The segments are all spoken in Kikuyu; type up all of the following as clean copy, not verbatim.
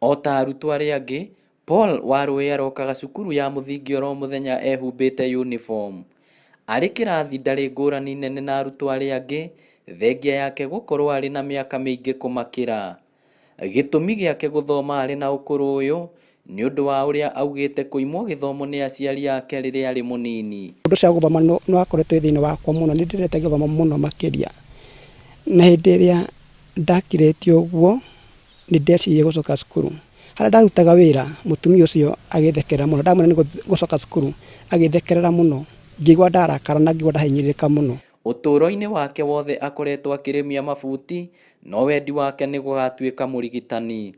O ta arutwo arĩa angĩ, Paul Warũĩ arokaga cukuru ya mũthingi oro mũthenya ehumbĩte uniform. Arĩ kĩrathi ndarĩ ngũrani nene na arutwo arĩa angĩ, thengia yake gũkorwo arĩ na mĩaka mĩingĩ kũmakĩra. Gĩtũmi gĩake gũthoma arĩ na ũkũrũ ũyũ nĩ ũndũ wa ũrĩa augĩte kũimwo gĩthomo nĩ aciari ake rĩrĩa arĩ mũnini. Ũndũ ũcio wa gũthoma nĩ wakoretwo wĩ thĩinĩ wakwa mũno, nĩ ndendete gĩthomo mũno makĩria. Na hĩndĩ ĩrĩa ndakirĩte ũguo, nĩ ndeciririe gũcoka cukuru. Harĩa ndarutaga wĩra, mũtumia ũcio agĩthekerera mũno, ndamwĩra nĩ gũcoka cukuru, agĩthekerera mũno, ngĩigua ndarakara na ngĩigua ndahinyĩrĩrĩka mũno. Ũtũũro-inĩ wake wothe akoretwo akĩrĩmia mabuti, no wendi wake nĩ gũgatuĩka mũrigitani.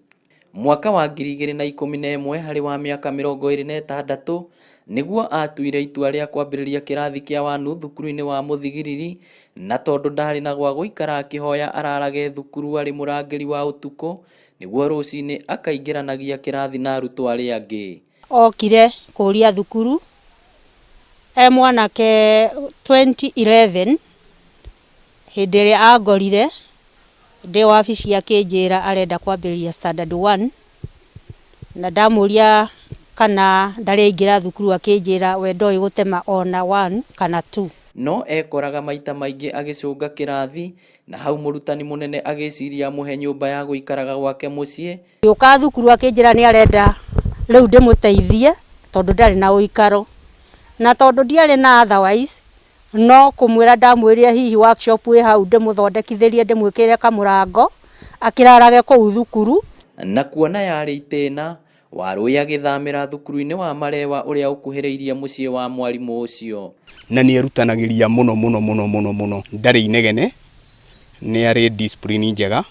Mwaka wa 2011 harĩ wa mĩaka 26 nĩguo atuire itua rĩa kwambĩrĩria kĩrathi kĩa wanu thukuru-inĩ wa Mũthigiriri na tondũ ndarĩ na gwa gũikara akĩhoya ararage thukuru arĩ mũrangĩri wa ũtukũ nĩguo rũcinĩ akaingĩranagia kĩrathi na arutwo arĩa angĩ. Okire kũria thukuru e mwanake 2011 hĩndĩ ĩrĩa angorire ndĩ wabici akĩnjĩra arenda kwambĩrĩria standard one na ndamũria kana ndarĩ aingĩra thukuru akĩnjĩra we ndoĩ gũtema ona one kana two. No ekoraga maita maingĩ agĩcũnga kĩrathi na hau mũrutani mũnene agĩciria amũhe nyũmba ya gũikaraga gwake mũciĩ. Agĩũka thukuru akĩnjĩra nĩ arenda rĩu ndĩmũteithie tondũ ndarĩ na ũikaro na tondũ ndiarĩ na otherwise no kũmwĩra ndamwĩrire hihi workshop ĩ hau ndĩmũthondekithĩrie ndĩmwĩkĩrĩre kamũrango akĩrarage kũu thukuru. Na kuona yarĩ itĩna, Warũĩ agĩthamĩra thukuru-inĩ wa Marewa ũrĩa ũkuhĩrĩirie mũciĩ wa mwarimũ ũcio. Na nĩ erutanagĩria mũno mũno mũno mũno mũno, ndarĩ inegene, nĩ arĩ discipline njega,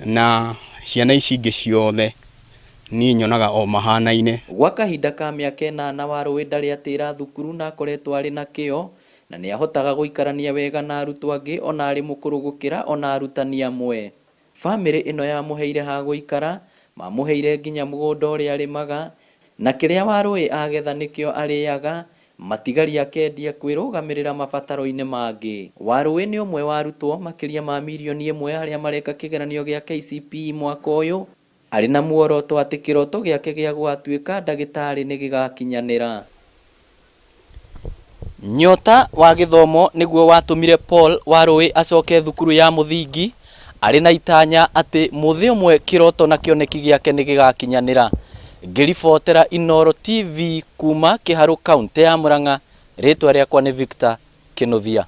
na ciana ici ingĩ ciothe niĩ nyonaga o mahanaine. Gwa kahinda ka mĩaka ĩnana Warũĩ ndarĩ atĩra thukuru na akoretwo arĩ na kĩo na nĩ ahotaga gũikarania wega na arutwo angĩ ona arĩ mũkũrũ gũkĩra ona arutani amwe. Famĩlĩ ĩno yamũheire ha gũikara, mamũheire nginya mũgũnda ũrĩa arĩmaga, na kĩrĩa Warũĩ agetha nĩkĩo arĩaga, matigari akendia kwĩrũgamĩrĩra mabataro-inĩ mangĩ. Warũĩ nĩ ũmwe wa arutwo makĩria ma mirioni ĩmwe arĩa mareka kĩgeranio gĩa KCPE mwaka ũyũ, arĩ na muoroto atĩ kĩroto gĩake gĩa gũgatuĩka ndagĩtarĩ nĩ gĩgakinyanĩra. Nyota wa gĩthomo nĩguo watũmire Paul Warũĩ acoke thukuru ya mũthingi arĩ na itanya atĩ mũthĩ ũmwe kĩroto na kĩoneki gĩake nĩ gĩgakinyanĩra. Ngĩribotera Inooro TV kuma Kĩharũ kauntĩ ya Murang'a, rĩtwa rĩakwa nĩ Victor Kĩnuthia.